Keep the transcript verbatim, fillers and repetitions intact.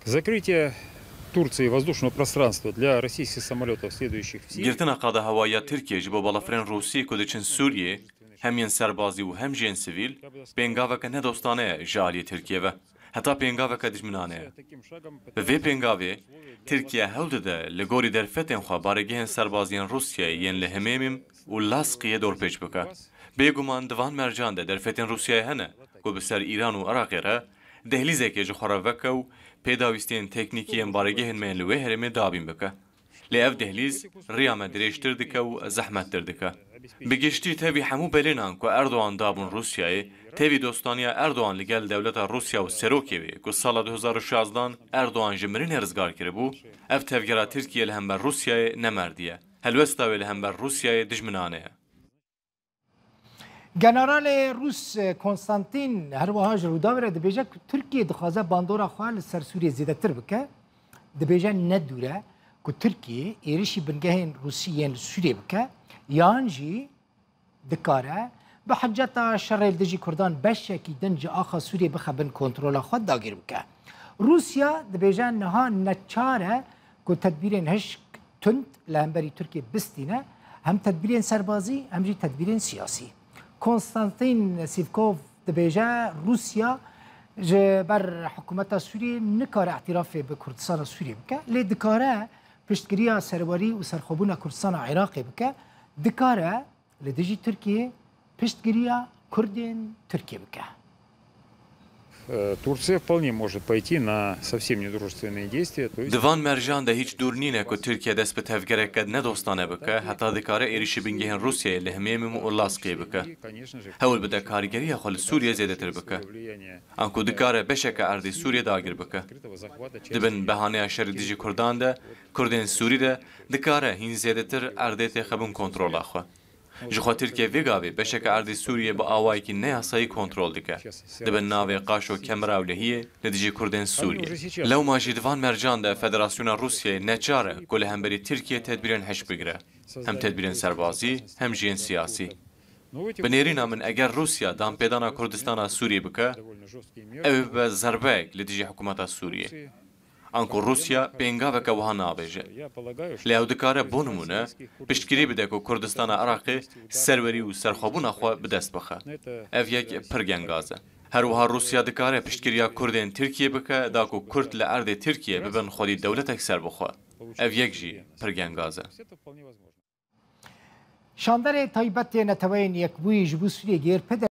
Закрытие Турции воздушного пространства для российских самолётов, следующих в Сирию. Girtina qada hewayî ya Tirkiyê ji bo balafirên Rûsî ku diçin Sûriyê, hem yên serbazî û hem jî yên sivîl, pêngaveke nedostane ye ji aliyê Tirkiyê ve. Heta pêngaveke dijminane ye. Bi vê pêngavê, Tirkiye hewl dide li gorî derfetên xwe baregehên serbazî yên Rûsyayê yên li Himêmîm û Laskiyê dorpêç bike. Bêguman di van mercan de derfetên Rûsyayê hene ku bi ser Îran û Iraqê re dehlîzekê ji xwe re veke û pêdawîstiyên teknîkî yên baregehên me yên li wê herêmê dabîn bike. Lê ev dehlîz riya me dirêjtir dike û zehmettir dike. Bi giştî tevî hemû belênan ku Erdogan dabûn Rûsyayê, tevî dostaniya Erdogan li gel dewleta Rûsya û serokê wê ku sala du hezar û şazdan Erdogan ji mirinê rizgar kiribû, ev tevgera Tirkiye li hember Rûsyayê nemerdiye. Helwesta wê li hember Rûsyayê dijminane ye. Generalê Rûs Konstantin her wiha ji Rûdawê re dibêje ku Tirkiye dixwaze bandora xwe li ser Sûriyê zêdetir bike. Dibêje ne dûr e ku Tirkiye êrişî bingehên Rûsî yên li Sûriyê bike, yan jî dikare bi hiceta şerê li dijî Kurdan beşekî din ji axa Sûriyê bixe bin kontrola xwe dagir bike. Rûsya dibêje niha neçar e ku tedbîrên hişk tund li hemberî Tirkiyê bistîne, hem tedbîrên serbazî hem jî tedbîrên siyasî. Konstantin Sivkov dibêje Rûsya ji ber hikûmeta Sûriyê nikare îtirafê bi Kurdistana Sûriyê bike, lê dikare piştgiriya serwerî û serxwebûna Kurdistana Iraqê bike, dikare li dijî Tirkiyê piştgiriya Kurdên Tirkiyê bike. Э, Турция вполне может пойти на совсем недружественные действия. То есть... Di van mercan de hîç dûr nîne ku Tirkiye dest bi tevgereke nedostane bike, heta dikare êrişî bingehên Rûsyayê li Himêmim û Laskiyê bike. Hewl bide karîgeriya xwe li Sûriyê zêdetir bike. Anku dikare beşeke erdê Sûriyê dagir bike. Di bin behaneya şerê dijî Kurdan de, Kurdên Sûrî de dikare hîn zêdetir erdê têxebin kontrola xwe. Jixwe Tirkiye vê gavê beşeke erdê Sûriyê bi awayekî neyasayî kontrol dike. Di bin navê qaşo kemira ewlehiyê li dijî Kurdên Sûriyê. Lewma jî di van mercan de Federasyona Rûsyayê neçar e ku li hemberî Tirkiye tedbîrên hişk bigire. Hem tedbîrên serbazî, hem jî yên siyasî. Bi nêrîna min eger Rûsya danpêdana Kurdistana Sûriyê bike, ew ê bibe zerbeyek li dijî hikûmeta Sûriyê. Anku Rûsya pêngaveke wiha nabêje. Lê ew dikare bo nimûne piştgirî bide ku Kurdistana Iraqê serwerî û serxwebûna xwe bi dest bixe. Ev yek pir gengaz e. Her wiha Rûsya dikare piştgiriya Kurdên Tirkiyê bike da ku Kurd li erdê Tirkiyê bibin xwedî dewletek serbixwe. Ev yek jî pir gengaz e. Şanderê taybet ê Neteweyên Yekbûyî ji bo Sûriyê gêr pide